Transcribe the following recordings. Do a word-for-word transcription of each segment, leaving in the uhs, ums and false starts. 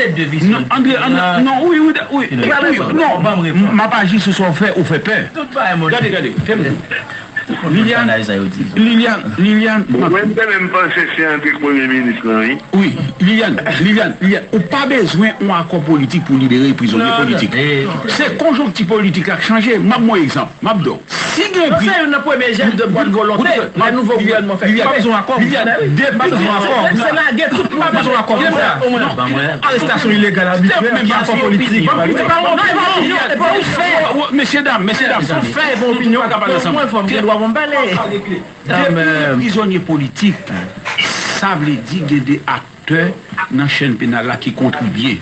se de visyon. Non, André, André, non, wi, wi, wi, wi, non, m ap aji sou sa w fè, ou fè pè. Tout bagay, mon Gade, gade, fè m di. Liliane, Liliane, Liliane, m ap Mwen, m te menm panse se André k premye minis lan, wi. Wi, Liliane, Liliane, Liliane, ou pa bezwen yon akò politik pou libere prizonye politik. Se konjonkti politik la k chanje. M ap ba w egzanp. M ap di w, si gen pri. Se youn nan premye jès de bòn volonte lè nouvo gouvènman fèk. Liliane, pa bezwen akò. Liliane, depi gen akò. Se lage tout moun. Pa bezwen akò pou sa. Arestasyon ilegal, abitrè, ki akò politik. Mesye dam, mesye dam, fè yon opinyon. Mwen fò m gen dwa pou m pale. Depi gen prizonye politik, sa vle di gen de aktè nan chèn penal la ki kontribye.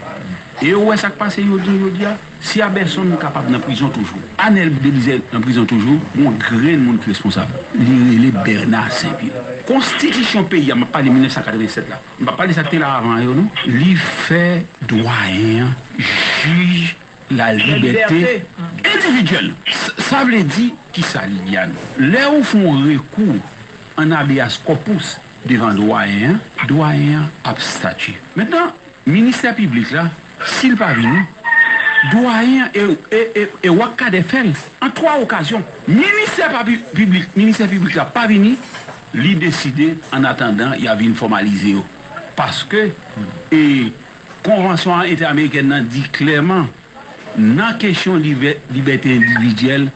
E ou wè sa k pase jodi, jodi a? Si Abelson kapab nan prizon toujou, Anel Belizaire nan prizon toujou, yon grenn moun ki responsab. Li rele Bernard Saint-Pierre. Konstitisyon peyi a, m ap pale mil nèf san katrevennsèt la, m pa pale sa k te la avan yo, non. Li fè dwayen an jij lalibète endividyèl. Sa vle di kisa, Liliane? Lè ou fè yon rekou an habeas corpus devan dwayen an, dwayen an ap statye. Mentnan, ministè piblik la, si l pa vini, dwayen an e, e, e, e Roch Cadet fè l an twa okazyon. Ministè pa pi-, piblik, ministè piblik la pa vini, li deside, an atandan, y a vin fòmalize yo. Paske, e, Konvansyon Entèamerikèn nan di klèman, nan kesyon libè-, libète endividyèl,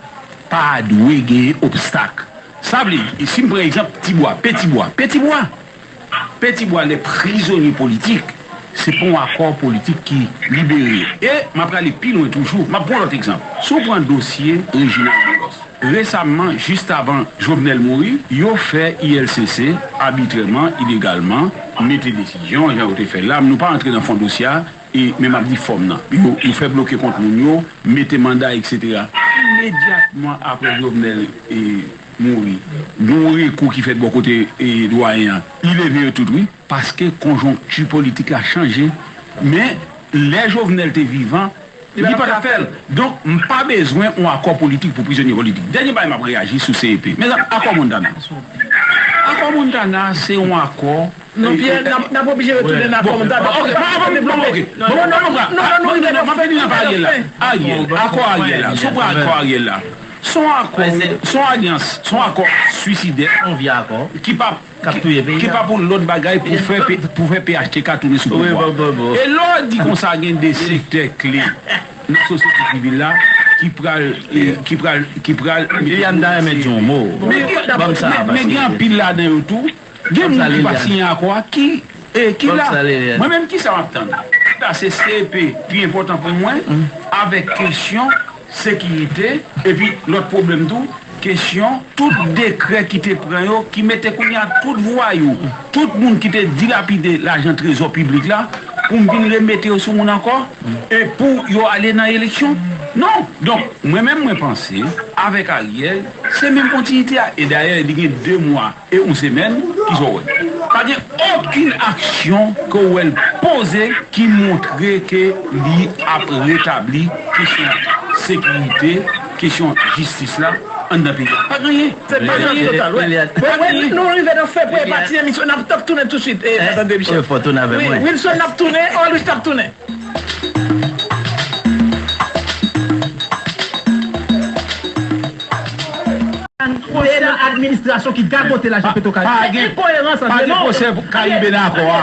pa dwe genyen obstak. Sa vle di, si m pran egzanp Tibwa, Petibwa, Petibwa, Petibwa, lè prizonye politik, se pa yon akò politik ki libere yo. E m ap prale pi lwen toujou, m ap pran lòt egzanp. Si w pran dosye Reginald Boulos, resamman, jis avan Jovenel mouri, yo fè I L C C abitrèman, ilegalman, mete desizyon, jan yo te fè l la, nou pa antre nan fon dosye a, e, men m ap di fòm nan. Yo, yo fè bloke kont moun yo, mete manda, etsetera. Imedyatman apre Jovenel, e, mouri, gen yon rekou ki fèt bò kote, e, dwayen an. Li leve yo tout, wi, paske konjonkti politik la chanje. Men, lè Jovenel te vivan, li pa t ap fè l. Donk, m pa bezwen yon akò politik pou prizonye politik. Dènye bagay m ap reyaji sou C E P. Mezanmi, akò Montana. Akò Montana, se yon akò Non, Pierre, n ap, n ap oblije retounen nan akò Montana. Bon, ok, bon, ok, bon, ok. Non, non, non, non, non, non, non, non, m ap fini nan Ariel la. Ariel, akò Ariel la. Si w pran akò Ariel la, se yon akò, se yon alyans, se yon akò swisidè. Yon vye akò. Ki pa, k ap touye peyi a. Ki pa pou lòt bagay pou fè, pou fè P H T K tounen sou pouvwa. E lè w di konsa, gen de sektè kle nan sosyete sivil la ki pral, ki pral, ki pral. Liliane ta renmen di yon mo. Men gen, men gen anpil ladan yo tou. Gen moun ki pa siyen akò a ki, e, ki la. Mwen menm, kisa m ap tann? Sa se C E P pi enpòtan pou mwen, avèk kesyon sekirite, epi lòt pwoblèm tou, kesyon tout dekrè ki te pran yo, ki mete kounye a tout vwayou, tout moun ki te dilapide lajan trezò piblik la, pou m vin remete yo sou moun ankò, e pou yo ale nan eleksyon? Non! Donk, mwen menm, mwen panse, avèk Ariel, se menm kontinite a. E dayè, li gen de mwa e yon semèn, kisa w wè? Pa gen okenn aksyon ke w wè l poze ki montre ke li ap retabli kesyon sekirite, kesyon jistis la anndan peyi a. Pa gen anyen. Se pa gen anyen. Wi, wi, nou rive nan fen premye pati emisyon, n ap, t ap tounen tousuit, e, Matant Debiche. Wi, Wilson, n ap tounen, Olrich, t ap tounen. Pwochèn administrasyon ki gagote lajan Petro Caribe. Pa gen, enkoyerans pa gen pwosè Caribe nan akò a.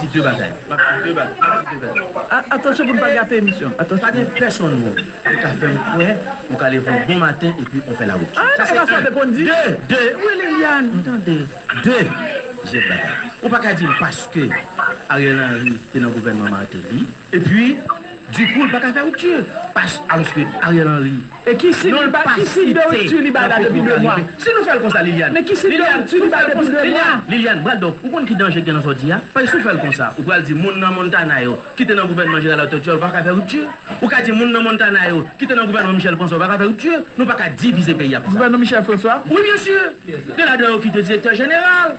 Di de bagay. M ap di de bagay. M ap di de bagay. A- Atansyon pou n pa gate emisyon. Atansyon. Pa gen pèsonn moun ki ka fè m kwè ou ka leve yon bon maten epi on fè laripti. Ah, sa se sa de. De. Wi, Liliane. Tande. De. Jèn bagay. Ou pa ka di m paske Ariel Henry te nan gouvènman Martelly, epi, dikou, l pa ka fè ripti. Pas, alòske Ariel Henry, e ki siy li ba, ki siy de ripti li ba la depi de mwa? Si nou fè l konsa, Liliane. Men ki siy de ripti li ba depi de mwa? Liliane, Braldon, ou konn ki danje k gen nan sa w di a? Paske si w fè l konsa, ou pral di moun nan Montana yo, ki te nan gouvènman Jeneral Arthur Thiaw, pa ka fè ripti. Ou ka di moun nan Montana yo, ki te nan gouvènman Michel François, pa ka fè ripti. Nou pa ka divize peyi a konsa. Gouvènman Michel François? Wi, byen si. Gen ladan yo ki te direktè jeneral.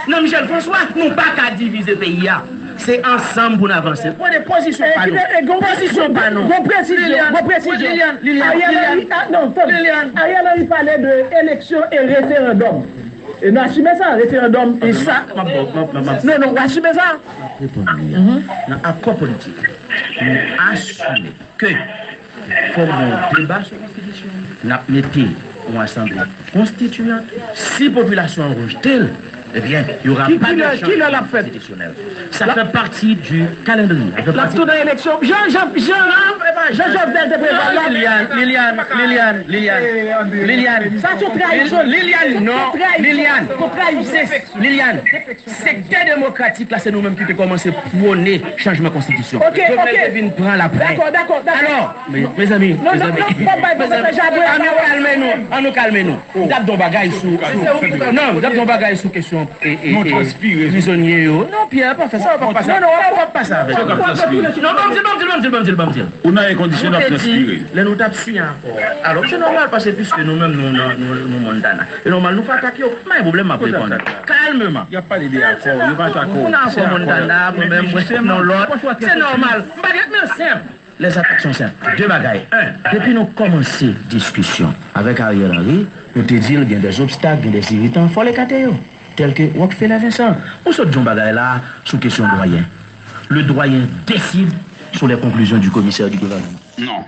Nan Michel François, nou pa ka divize peyi a. Se ansanm pou n avanse. Pran de pozisyon pa nou. Pozisyon pa nou. Gon presizyon, gon presizyon. Liliane, Liliane, Ariel Henry, ah, non, tann. Ariel Henry pale de eleksyon e referandòm. E nou asime sa, referandòm, e sa. Non, non, w asime sa. Reponn li a. Nan akò politik, nou asime ke fòk gen yon deba sou konstitisyon an. N ap mete yon asanble konstitiyant. Si popilasyon an rejte l, ebyen, y aura pas de changement constitutionnel. Sa fè pati du calendrier. L ap tou nan eleksyon. Jan, Jan, Jan, Jan Jovenel te prevwa la. Liliane, Liliane, Liliane, Liliane, Liliane. Sa se trayizon. Liliane, non. Liliane. Se trayizon. Liliane. Sektè demokratik la, se nou menm ki te kòmanse pwone chanjman konstitisyon. Jovenel te vin pran l apre. Dakò, dakò, dakò. Alò, me, mezanmi, mezanmi, mezanmi, an nou kalme nou, an nou kalme nou. M t ap di yon bagay sou, sou, non, m t ap di yon bagay sou kesyon, e, e, e, prizonye yo. Non, Pierre, pa fè sa, pa fè sa. Non, non, pa, pa sa avèk mwen. Non, ban m di l, ban m di l, ban m di l, ban m di l, ban m di l. Ou nan èkondisyonnen, w ap transpire. Lè nou t ap siyen akò a. Alò, se nòmal, paske piske nou menm, nou nan, nou, nou Montana. E nòmal, nou fè atak yo. M pa gen pwoblèm, m ap reponn. Kalmeman. Y ap pale de akò, yo pa atake w. Ou nan akò Montana, mwen menm, mwen nan lòt. Se nòmal. M pa gen, men senp. Les attaques sont simples. De bagay. Un, depi nou kòmanse diskisyon avèk Ariel Henry, nou te di l gen des obstacles, gen des irritants, fò l ekate yo. Tel que Rockefeller Vincent. Ou sot di yon bagay la sou kesyon dwayen. Le doyen décide sur les conclusions du commissaire du gouvernement. Non.